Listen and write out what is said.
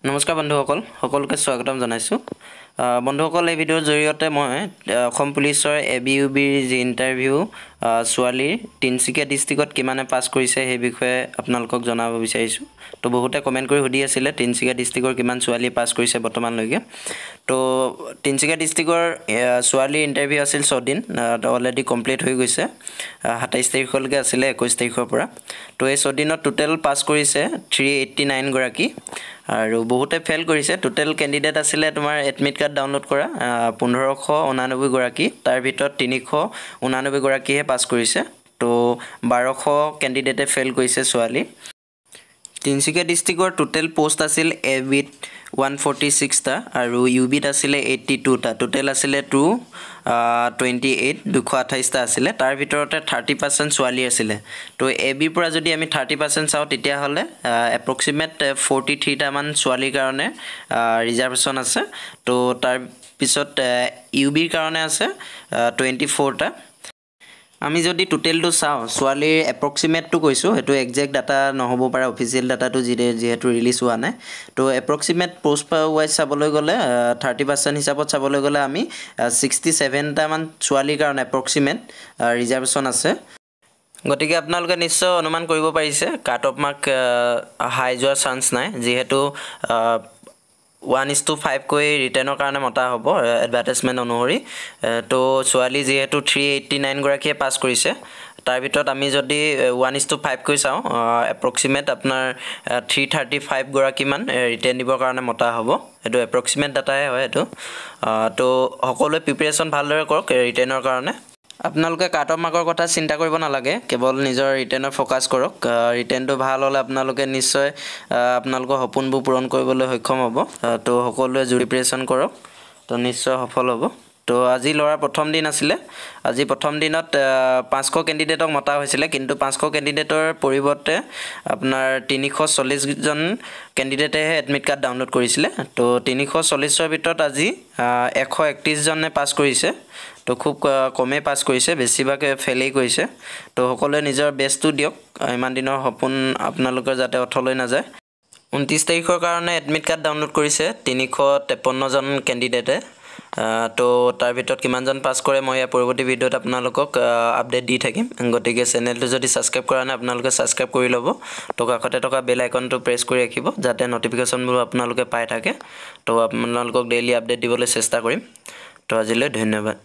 নমস্কাৰ বন্ধুসকল, সকলোকে স্বাগতম জনাইছোঁ। বন্ধুসকল, এই ভিডিঅ'ৰ জৰিয়তে মই অসম পুলিচৰ এ বি, ইউ বিৰ যি ইণ্টাৰভিউ, ছোৱালীৰ তিনিচুকীয়া ডিষ্ট্ৰিক্টত কিমানে পাছ কৰিছে, সেই বিষয়ে আপোনালোকক জনাব বিচাৰিছোঁ। তো বহুতে কমেণ্ট কৰি সুধি আছিলে, তিনিচুকীয়া ডিষ্ট্ৰিক্টৰ কিমান ছোৱালীয়ে পাছ কৰিছে বৰ্তমানলৈকে। তো তিনিচুকীয়া ডিষ্ট্ৰিক্টৰ ছোৱালীৰ ইণ্টাৰভিউ আছিল 6 দিন, অলৰেডি কমপ্লিট হৈ গৈছে। 27 তাৰিখলৈকে আছিলে, 21 তাৰিখৰ পৰা। তো এই 6 দিনত টোটেল পাছ কৰিছে 389 গৰাকী আৰু বহুতে ফেইল কৰিছে। টোটেল কেণ্ডিডেট আছিলে তোমাৰ এডমিট কাৰ্ড ডাউনলোড কৰা 1589 গৰাকী, তাৰ ভিতৰত 389 গৰাকীহে পাছ কৰিছে। তো 1200 কেণ্ডিডেটে ফেইল কৰিছে ছোৱালী। তিনিচুকীয়া ডিষ্ট্ৰিক্টৰ টোটেল পষ্ট আছিল এ বিত 146টা আৰু ইউ বিত আছিলে 82টা। টোটেল আছিলে 228, 228টা আছিলে। তাৰ ভিতৰতে 30% ছোৱালী আছিলে। তো এ বিৰ পৰা যদি আমি 30% চাওঁ, তেতিয়াহ'লে এপ্ৰক্সিমেট 43টামান ছোৱালীৰ কাৰণে ৰিজাৰ্ভেশ্যন আছে। তো তাৰপিছত ইউ বিৰ কাৰণে আছে 24টা। আমি যদি টোটেলটো চাওঁ ছোৱালীৰ, এপ্ৰক্সিমেটটো কৈছোঁ, সেইটো একজেক্ট ডাটা নহ'ব পাৰে, অফিচিয়েল ডাটাটো যিহেতু ৰিলিজ হোৱা নাই। তো এপ্ৰক্সিমেট পষ্ট ৱাইজ চাবলৈ গ'লে, 30% হিচাপত চাবলৈ গ'লে আমি 67টামান ছোৱালীৰ কাৰণে এপ্ৰক্সিমেট ৰিজাৰ্ভেশ্যন আছে। গতিকে আপোনালোকে নিশ্চয় অনুমান কৰিব পাৰিছে, কাট অফ মাৰ্ক হাই যোৱাৰ চান্স নাই, যিহেতু 1:5কৈ ৰিটেনৰ কাৰণে মতা হ'ব এডভাৰ্টাইজমেণ্ট অনুসৰি। তো ছোৱালী যিহেতু 389 গৰাকীয়ে পাছ কৰিছে, তাৰ ভিতৰত আমি যদি 1:5কৈ চাওঁ, এপ্ৰক্সিমেট আপোনাৰ 335 গৰাকীমান ৰিটেন দিবৰ কাৰণে মতা হ'ব। এইটো এপ্ৰক্সিমেট ডাটাহে হয় এইটো। তো সকলোৱে প্ৰিপেৰেশ্যন ভালদৰে কৰক ৰিটেনৰ কাৰণে। আপোনালোকে কাট অফ মাৰ্কৰ কথা চিন্তা কৰিব নালাগে, কেৱল নিজৰ ৰিটেনৰ ফ'কাছ কৰক। ৰিটেনটো ভাল হ'লে আপোনালোকে নিশ্চয় আপোনালোকৰ সপোনবোৰ পূৰণ কৰিবলৈ সক্ষম হ'ব। তো সকলোৱে প্ৰিপেৰেশ্যন কৰক, তো নিশ্চয় সফল হ'ব। তো আজি ল'ৰাৰ প্ৰথম দিন আছিলে। আজি প্ৰথম দিনত 500 কেণ্ডিডেটক মতা হৈছিলে, কিন্তু 500 কেণ্ডিডেটৰ পৰিৱৰ্তে আপোনাৰ 340জন কেণ্ডিডেটেহে এডমিট কাৰ্ড ডাউনলোড কৰিছিলে। তো 340ৰ ভিতৰত আজি 131জনে পাছ কৰিছে। তো খুব কমেই পাছ কৰিছে, বেছিভাগে ফেইলেই কৰিছে। তো সকলোৱে নিজৰ বেষ্টটো দিয়ক, ইমান দিনৰ সপোন আপোনালোকৰ যাতে অথলৈ নাযায়। 29 তাৰিখৰ কাৰণে এডমিট কাৰ্ড ডাউনলোড কৰিছে 353জন কেণ্ডিডেটে। তো তাৰ ভিতৰত কিমানজন পাছ কৰে, মই ইয়াৰ পৰৱৰ্তী ভিডিঅ'ত আপোনালোকক আপডেট দি থাকিম। গতিকে চেনেলটো যদি ছাবস্ক্ৰাইব কৰা নাই, আপোনালোকে ছাবস্ক্ৰাইব কৰি ল'ব। তো কাষতে থকা বেল আইকনটো প্ৰেছ কৰি ৰাখিব, যাতে ন'টিফিকেশ্যনবোৰ আপোনালোকে পাই থাকে। তো আপোনালোকক ডেইলি আপডেট দিবলৈ চেষ্টা কৰিম। তো আজিলৈ ধন্যবাদ।